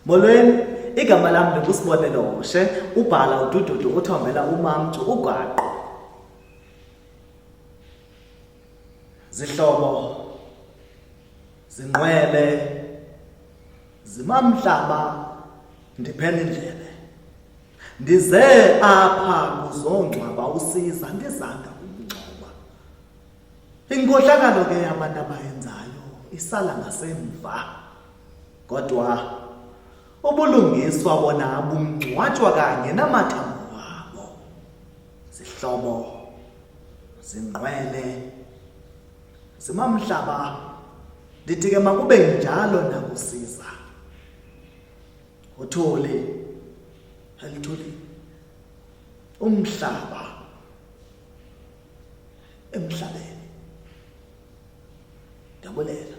Molweni, igama lam ndingusibonelo Hoshe, ubhala udududu uthombela umamju ugwaqo. Zihlobo, zinqwele, zimamhlaba, ndiphela indlebe. Ndize apha kuzongcwaba usiza ndizanga kumngcwaba. Inkohlakalo ke abantu abayenzayo isala ngasemva. Kodwa ubulungiswa bona bungcwatshwa kanye namathambo wabo. Zihlobo, zingqwele, zimamhlaba, ndithi ke makube njalo nakusiza. Uthuli, elithuli, umhlaba emhlabeni. Ndiyabulela.